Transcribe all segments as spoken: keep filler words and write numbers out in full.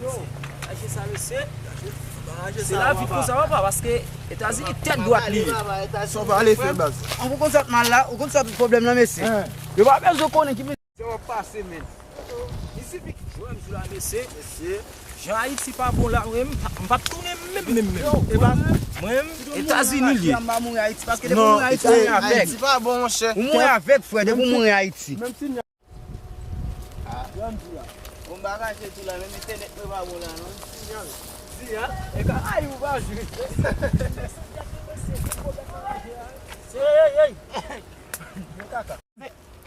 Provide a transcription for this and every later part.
Yo, chache sa, mesye. Se lavi konsa, papa, paske Etazini tèt dwat li ye. Sa w pale fè, baz. An, ou konn sa k mal la, ou konn sa k pwoblèm nan, mesye. Yo pa bezwen konnen ki mesye w ap pase, men. Isi fi. Jwè m sou la, mesye. Mesye. Jan Ayiti pa bon la, mwen, m pa, m pa t tounen menm, menm, menm. Mwen, Etazini li ye. Mwen pa mouri Ayiti, paske depi w mouri Ayiti, ou mouri avèg. Ayiti pa bon, monchè. Ou mouri avèg, frè, depi w mouri Ayiti. Menm si Ah. Jan di a. Bon, m pa kache tou la, menm entènèt mwen pa bon la, non. Sinyal. Sinyal? E ka ay ou pa jwe. Ey, ey, ey. Bon kaka.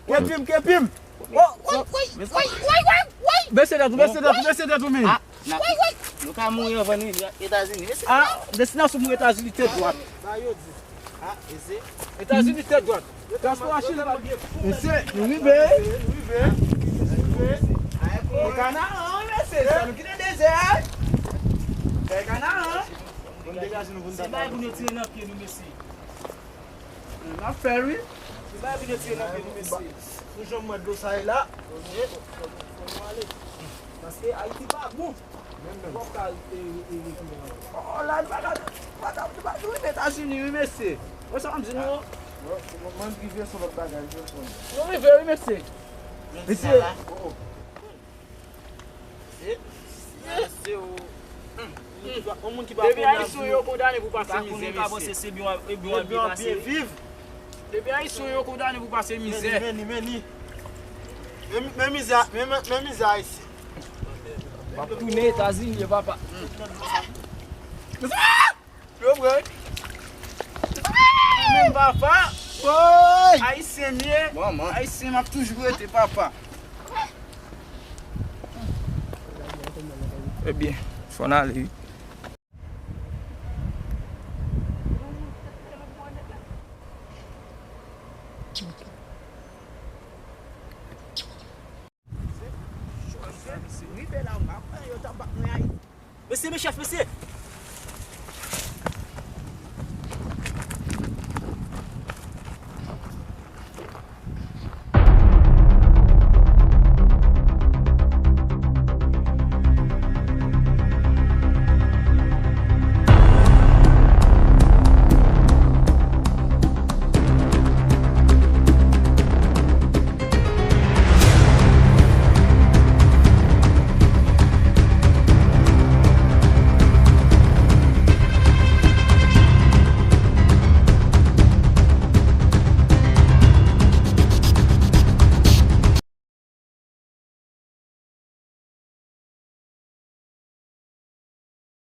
Kepi m, kepi m. Oh, woy, woy, woy, woy, woy, woy. Bese tèt ou, bese tèt ou, bese tèt ou, men. Ah, na, nou ka mouri anvan nou rive Etazini, mesye. Ah, destinasyon pou Etazini, tèt dwat. Sa yo di. Ah, mesye. Etazini, tèt dwat. Transpò machin la. Mesye, nou rive. Nou rive. Nou rive. Nou Kanaran, mesye. Sa nou kite dezè. Fè Kanaran. Bon, degaje nou, bon. Se bagay pou nou tire nan pye nou, mesye. N ap fè, wi. Se bagay pou nou tire nan pye nou, mesye. Pou jan m wè dlo sa ye la. Fò nou ale. Paske Ayiti pa bon. Menm, menm. Ou p ap ka, e, e, retounen ankò. Oh, la, nou pa ka, pa ka, nou pa, nou rive Etazini, wi, mesye. Wè sa m di nou? Mwen, mwen, mwen rive sou lòt bagay, wi, mwen. Nou rive, wi, mesye. Mesye. Oh, oh. Mesye, oh. Yon moun ki pa, yon moun ki pa konnen ap viv. Depi Ayisyen yo kondane pou pase mizè, mesye. Depi Ayisyen yo kondane pou pase mizè. Men ni, men ni, men ni. Men, men mizè, men, men, men mizè Ayisyen. W ap tounen Etazini, papa. Yo, frè. Men papa. Woy! Ayisyen m ye. Manman. Ayisyen m ap toujou rete, papa. Ebyen, fò n ale, wi. Mesye, men chèf, mesye!